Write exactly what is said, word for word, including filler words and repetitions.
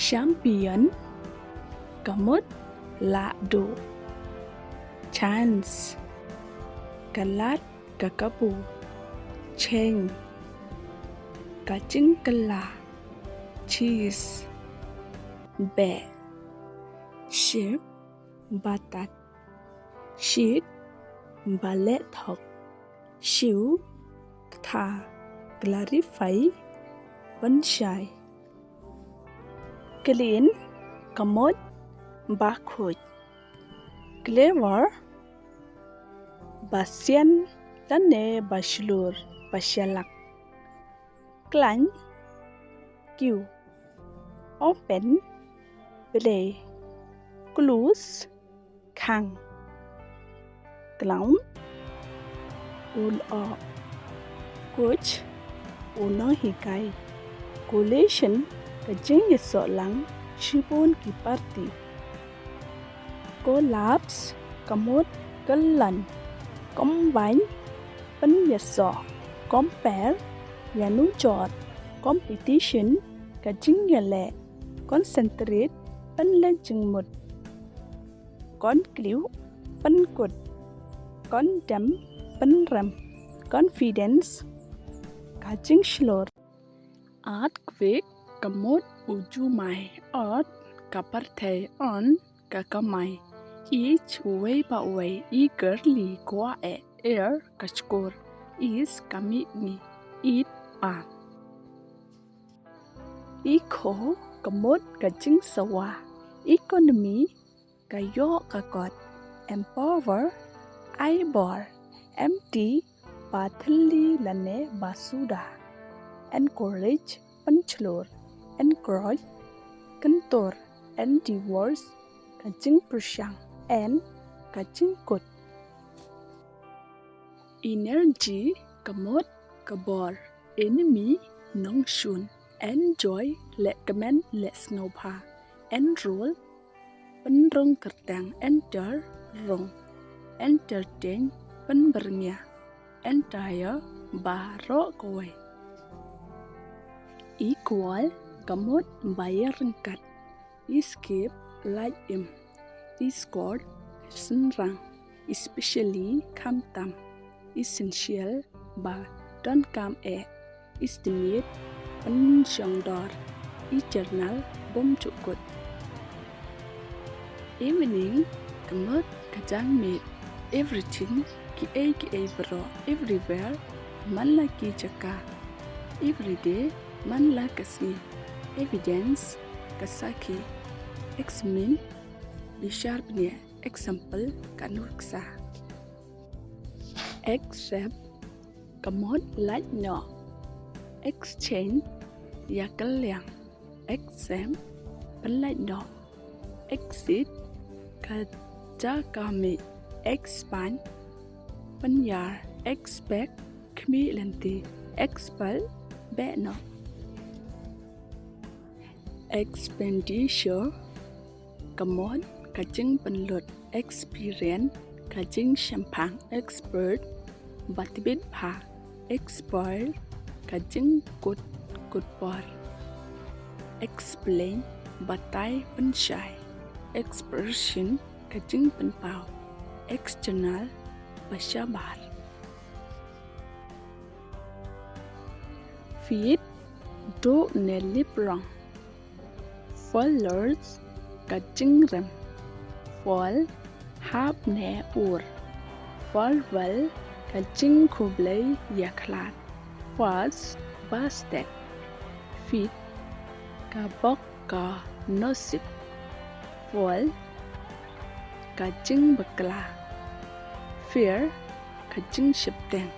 Champion, ka mut lah duh. Chance, ka lad ka kabu. Cheng, ka jingkylla. Cheese, beh. Ship, ba tad. Shit, ba leh thok. Shu, ktha. Clarify, pynshai. Clean, ka mut ba khuid. Clever, ba sian lane ba shlur, ba shalak. Khlaiñ, kiew. Open, blei. Close, khang. Clown, u lyoh. Coach, u nonghikai. Collation, ka jingïasohlang shibun ki parti. Collapse, ka mut kyllon. Combine, pynïasoh. Compare, ïanujor. Competition, ka jingïaleh. Concentrate, pynleit jingmut. Conclude, pynkut. Condemn, pynrem. Confidence, ka jingshlur. Earthquake, ka mut u jumai. Earth, ka pyrthei. Earn, ka kamai. Each, uwei pa uwei. Eagerly, kwah eh. Ear, ka shkor. Ease, ka mihngi. Eat, pah. Echo, ka mut ka jingsawa. Economy, ka ïoh ka kot. Empower, ai bor. Empty, ba thylli lane ba suda. Encourage, pynshlur. Encroach, kyntur. Endeavours, ka jingpyrshang. End, ka jingkut. Energy, ka mut ka bor. Enemy, nongshun. Enjoy, leh kmen, leh sngewbha. Enroll, pynrung kyrteng. Enter, rung. Entertain, pynbyrngia. Entire, baroh kawei. Equal, ka mut ba ïaryngkat. Escape, lait im. Escort, synrang. Especially, khamtam. Essential, ba donkam eh. Estimate, pynshongdor. Eternal, bymjukut. Evening, ka mut ka janmiet. Everything, kiei kiei baroh. Everywhere, man la ki jaka. Everyday, man la ka sngi. Evidence, ka sakhi. Examine, bishar bniah. Example, ka nuksa. Accept, ka mut lait noh. Exchange, ïakylliang. Accept, pynlait noh. Exit, ka jaka mih. Expand, pynïar. Expect, khmih lynti. Expel, beh noh. Expenditure, ka mut ka jingpynlut. Experience, ka jingshemphang. Expert, ba tbit bha. Expire, ka jingkut, kut por. Explain, batai pynshai. Expression, ka jingpynpaw. External, ba shabar. Fit, duh ne lip rong. Followers, ka jingrem. Fall, hap ne ur. Farewell, ka jingkhublei ïakhlad. Fast, ba stet. Fit, ka bok ka nosip. Fall, ka jingbakla. Fear, ka jingsheptieng.